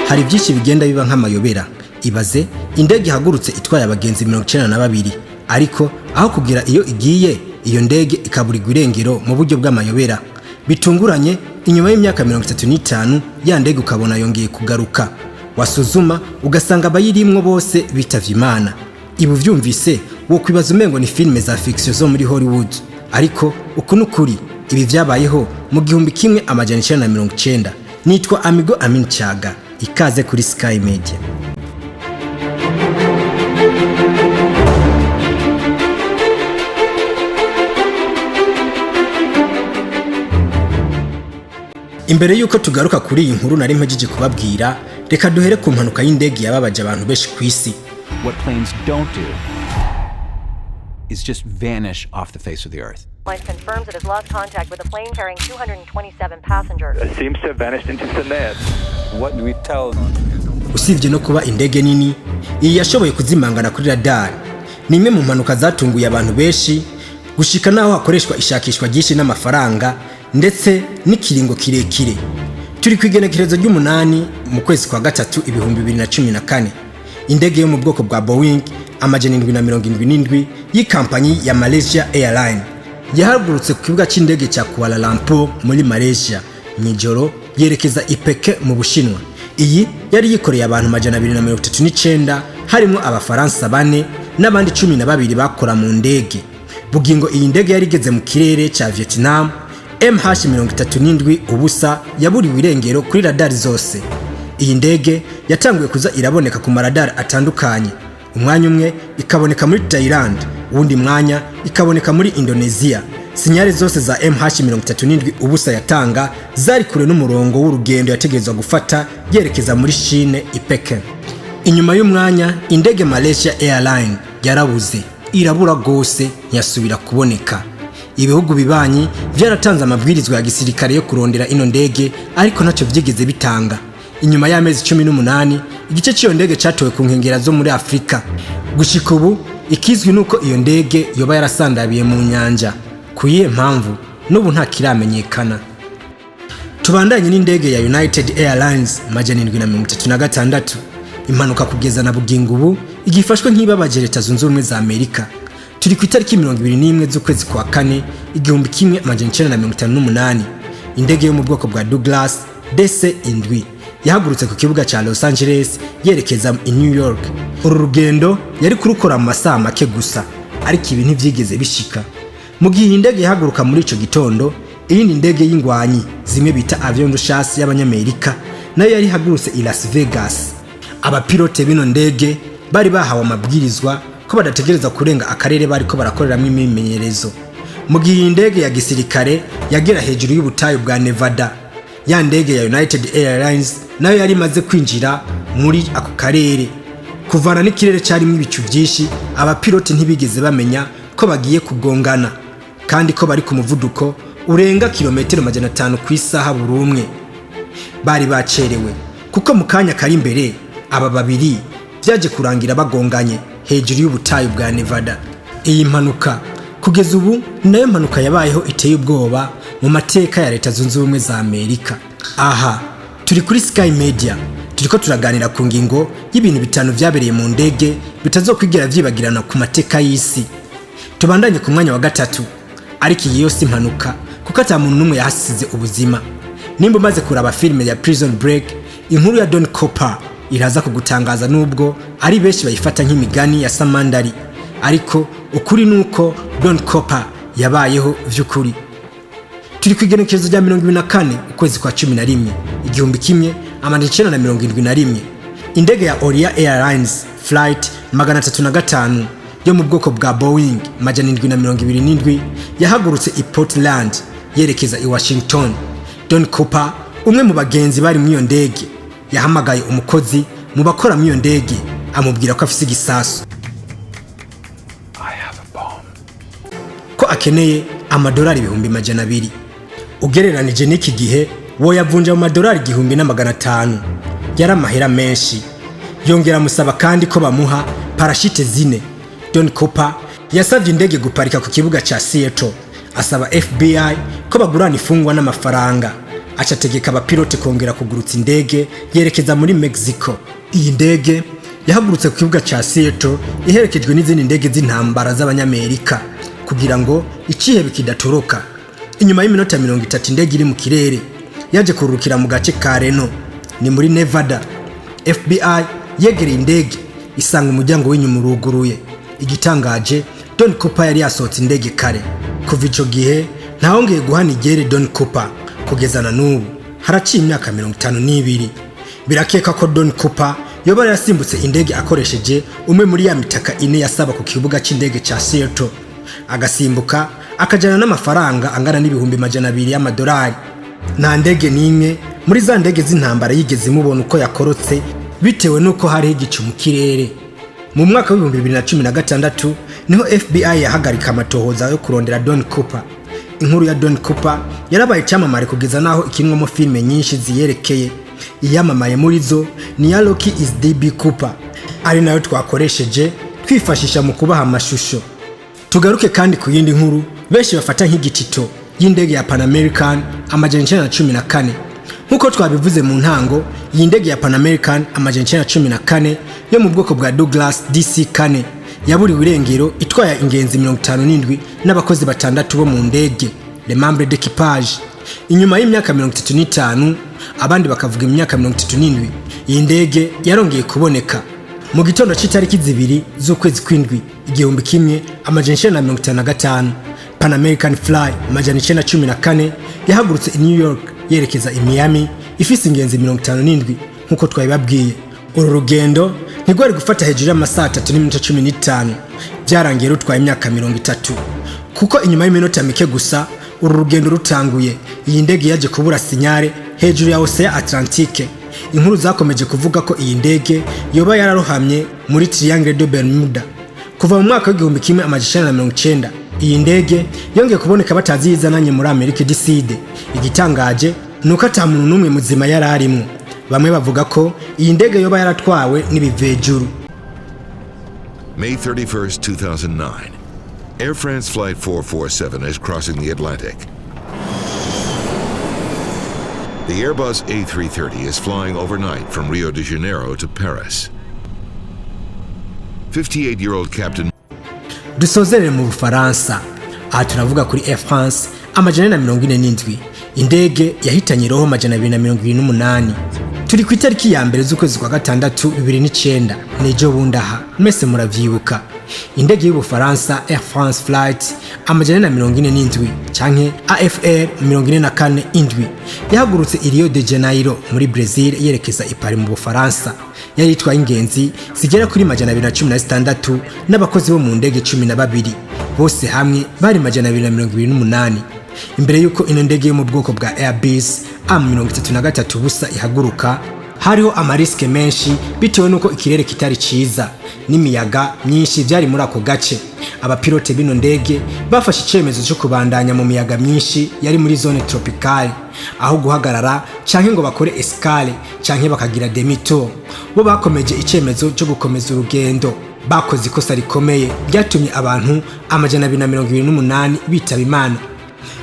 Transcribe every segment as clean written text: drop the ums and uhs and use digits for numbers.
Hari byinshi bigenda biba nk'amayobera. Ibaze indege ihagurutse itwaye abagenzi 92, ariko aho kugira iyo igiye, iyo ndege ikaburirwa irengero mu buryo bw'amayobera bitunguranye. Inyuma y'imyaka 35, ya ndege ukabona yongeye kugaruka, wasuzuma ugasanga abayirimwo bose bitavye Imana. Ibi uvyumvise wo kwibaza umengo ni filime za fiction zo muri Hollywood, ariko uku nukuri. Ibi vyabayeho mu 1990. Nitwa Amigo Amin Chaga, ikaze kuri Sky Media. Imbere y'uko tugaruka kuri iyi nkuru nari mpejeje kubabwira, reka duhere ku mpanuka y'indege yababaje abantu benshi ku isi. What planes don't do is just vanish off the face of the earth. Airlines confirms it has lost contact with a plane carrying 227 passengers. It seems to have vanished into thin air. What do we tell Usibye no kuba indege nini, iyi yashoboye kuzimangana kuri radar. Ni imwe mu mpanuka zatunguye abantu benshi gushika n'aho hakoreshwa ishakishwa ryinshi n'amafaranga ndetse n'ikiringo kirekire. Turi ku igenekerezo ry'umunani mu kwezi kwa gatatu 2014. Indege yo mu bwoko bwa Boeing 777 y'ikampanyi ya Malaysia Airline yahagurutse ku kibuga cy'indege cya Kuala Lumpur muri Malaysia mw'ijoro, yerekeza i Pekin mu Bushinwa. Iyi yari yikoreye abantu 239, harimo Abafaransa bane n'abandi 12 bakora mu ndege. Bugingo iyi ndege yari igeze mu kirere cya Vietnam, MH37 ubusa yaburiwe irengero kuri radari zose. Iyi ndege yatanguye kuza iraboneka ku maradari atandukanye, umwanya umwe ikaboneka muri Thailand, uwundi mwanya ikaboneka muri Indonesia. Sinyare zose za MH37 ubusa yatanga zari kure n'umurongo w'urugendo yategerezwa gufata yerekeza muri Chine i Pekin. Inyuma y'umwanya, indege Malaysia Airline yarabuze, irabura rwose, ntiyasubira kuboneka. Ibihugu bibanyi byaratanze amabwirizwa ya gisirikare yo kurondera ino ndege, ariko ntacyo byigeze bitanga. Inyuma y'amezi 18, igice cy'iyo ndege cyatowe ku nkengera zo muri Afurika. Gushika ubu ikizwi nuko iyo ndege yoba yarasandabiye mu nyanja. Ku yihe mpamvu, n'ubu ntakiramenyekana. Tubandanye n'indege ya United Airlines 736. Impanuka kugeza na bugingo ubu igifashwe nk'ibabaje Leta Zunze Ubumwe za Amerika. Turi ku itariki 21 z'ukwezi kwa kane 1958. Indege yo mu bwoko bwa Douglas DC 7 yahagurutse ku kibuga cya Los Angeles yerekeza i New York. Uru rugendo yari kurukora mu masaha make gusa, ariko ibi ntibyigeze bishika. Mu gihe iyi ndege yahaguruka muri ico gitondo, iyindi ndege y'ingwanyi zimwe bita avion de chasse y'Abanyamerika nayo yari ihagurutse i Las Vegas. Abapilote b'ino ndege bari bahawe amabwirizwa ko badategereza kurenga akarere bariko barakoreramo imyimenyerezo. Mu gihe iyi ndege ya gisirikare yagera hejuru y'ubutayu bwa Nevada, ya ndege ya United Airlines nayo yari imaze kwinjira muri ako karere. Kuvana n'ikirere cyarimo ibicu byinshi, abapilote ntibigeze bamenya ko bagiye kugongana kandi ko bari ku muvuduko urenga kilometero 500 ku isaha buri umwe. Bari bacerewe, kuko mu kanya kari imbere aba babiri byaje kurangira bagonganye hejuru y'ubutayu bwa Nevada. Iyi mpanuka kugeza ubu ni nayo mpanuka yabayeho iteye ubwoba mu mateka ya Leta Zunze Ubumwe za Amerika. Aha turi kuri Sky Media, turiko turaganira ku ngingo y'ibintu bitanu vyabereye mu ndege bitazokwigera vyibagirana ku mateka y'isi. Tubandanye ku mwanya wa gatatu, ariko iyi yose impanuka kuko ata muntu n'umwe yahasize ubuzima. Nimba umaze kuraba filime ya Prison Break, inkuru ya Don Cooper iraza kugutangaza. Nubwo ari benshi bayifata nk'imigani ya Samandari, ariko ukuri nuko Don Cooper yabayeho vy'ukuri. Turi ku igenekerezo rya 24 ukwezi kwa 11 1971. Indege ya Orient Airlines flight 305 yo mu bwoko bwa Boeing 727 yahagurutse i Portland yerekeza i Washington. Don Cooper, umwe mu bagenzi bari muri iyo ndege, yahamagaye umukozi mu bakora muri iyo ndege, amubwira ko afise igisasu, I have a bomb. ko akeneye amadolari 200,000. Ugereranije n'iki gihe, woyavunja mu madolari 1500. Yari amahera menshi. Yongera amusaba kandi ko bamuha parashite zine. Don Cooper yasabye indege guparika ku kibuga cya Seattle, asaba FBI ko bagurana ifungwa n'amafaranga. Acategeka abapilote kongera kugurutsa indege yerekeza muri Mexico. Iyi ndege yahagurutse ku kibuga ca Seattle iherekejwe n'izindi ndege z'intambara z'Abanyamerika kugira ngo icihebe kidatoroka. Inyuma y'iminota 30 indege iri mu kirere, yaje kururukira mu gace ka Reno, ni muri Nevada. FBI yegereye indege isanga umuryango w'inyuma uruguruye. Igitangaje, Don Cooper yari yasohotse indege kare. Kuva ico gihe ntawongeye guhana igere Don Cooper kugeza na n'ubu, haraciye imyaka 52. Birakeka ko Don Cooper yoba yarasimbutse indege akoresheje umwe muri ya mitaka ine yasaba ku kibuga c'indege ca Seattle, agasimbuka akajana n'amafaranga angana n'200,000 y'amadolari. Nta ndege n'imwe muri za ndege z'intambara yigeze imubona uko yakorotse, bitewe n'uko hariho igicu mu kirere. Mu mwaka wa 2016 niho FBI yahagarika amatohoza yo kurondera Don Cooper. Inkuru ya Don Cooper yarabaye icyamamare kugeza n'aho ikinwamo filime nyinshi ziyerekeye. Iyamamaye muri zo ni iya Lucky Is DB Cooper, ari nayo twakoresheje twifashisha mu kubaha amashusho. Tugaruke kandi ku yindi nkuru benshi bafata nk'igitito y'indege ya Pan American 914. Nk'uko twabivuze mu ntango, iyi ndege ya Pan American 914 yo mu bwoko bwa Douglas DC 4 yaburiwe irengero itwaye ingenzi 57 n'abakozi batandatu bo mu ndege, les membres d'équipage. Inyuma y'imyaka 35, abandi bakavuga imyaka 37, iyi ndege yarongeye kuboneka mu gitondo cy'itariki 2 z'ukwezi kw'indwi 1955. Pan American Fly 914 yahagurutse i New York yerekeza i Miami, ifise ingenzi 57 nk'uko twabibabwiye. Uru rugendo ntirwari gufata hejuru y'amasaha 3 n'iminota 15. Byarangiye rutwaye imyaka 30, kuko inyuma y'iminota mike gusa uru rugendo rutanguye, iyi ndege yaje kubura signal hejuru ya Océan Atlantique. Inkuru zakomeje kuvuga ko iyi ndege yoba yararohamye muri Triangle de Bermuda. Kuva mu mwaka wa 1990 iyi ndege yongeye kuboneka batazi yizananye muri Amerika du Sud. Igitangaje ni uko ata muntu n'umwe muzima yari arimwo. Bamwe bavuga ko iyi ndege yoba yaratwawe n'ibivejuru. May 31st, 2009. Air France Flight 447 is crossing the Atlantic. The Airbus A330 is flying overnight from Rio de Janeiro to Paris. 58 year old Captain Dusozerere mu Bufaransa. Aha turavuga kuri Air France 447, indege yahitanye roho 228. Turi ku itariki ya 1 z'ukwezi kwa gatandatu 2009, nejo bundi aha, mwese muravyibuka. Indege y'Ubufaransa Air France Flight 447 canke AFR 47 yahagurutse i Rio de Janeiro muri Brazil yerekeza i Paris mu Bufaransa. Yari itwaye ingenzi zigera kuri 216 n'abakozi bo mu ndege 12, bose hamwe bari 228. Imbere y'uko ino ndege yo mu bwoko bwa Airbus A33 busa ihaguruka, hariho ama risques menshi bitewe n'uko ikirere kitari ciza n'imiyaga myinshi byari muri ako gace. Abapilote b'ino ndege bafashe icyemezo cyo kubandanya mu miyaga myinshi yari muri zone tropicale, aho guhagarara canke ngo bakore escale canke bakagira demi-tour. Bo bakomeje icyemezo cyo gukomeza urugendo. Bakoze ikosa rikomeye ryatumye abantu 228 bitaba Imana.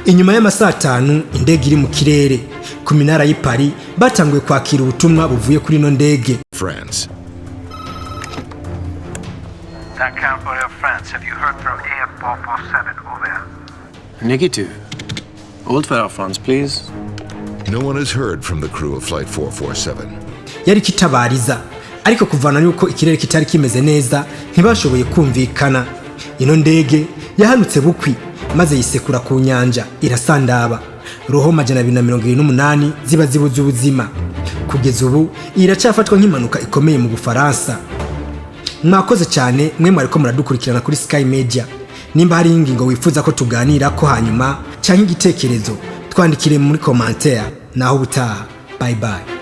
Inyuma y'amasaha 5 indege iri mu kirere, ku minara y'i Paris batanguye kwakira ubutumwa buvuye kuri ino ndege. France. TACAN for Air France. Have you heard from AF447? Over. Negative. Hold for Air France, please. No one has heard from the crew of Flight 447. Yari kitabariza, ariko kuvana n'uko ikirere kitari kimeze neza ntibashoboye kumvikana. Ino ndege yahanutse bukwi maze yisekura ku nyanja irasandaba, roho 228 ziba zibuze ubuzima. Kugeza ubu iracyafatwa nk'impanuka ikomeye mu Bufaransa. Mwakoze cyane mwe mwariko muradukurikirana kuri Sky Media. Nimba hari ingingo wifuza ko tuganira ko hanyuma cyangwa igitekerezo, twandikire muri commentaire. Naho ubutaha, bye bye.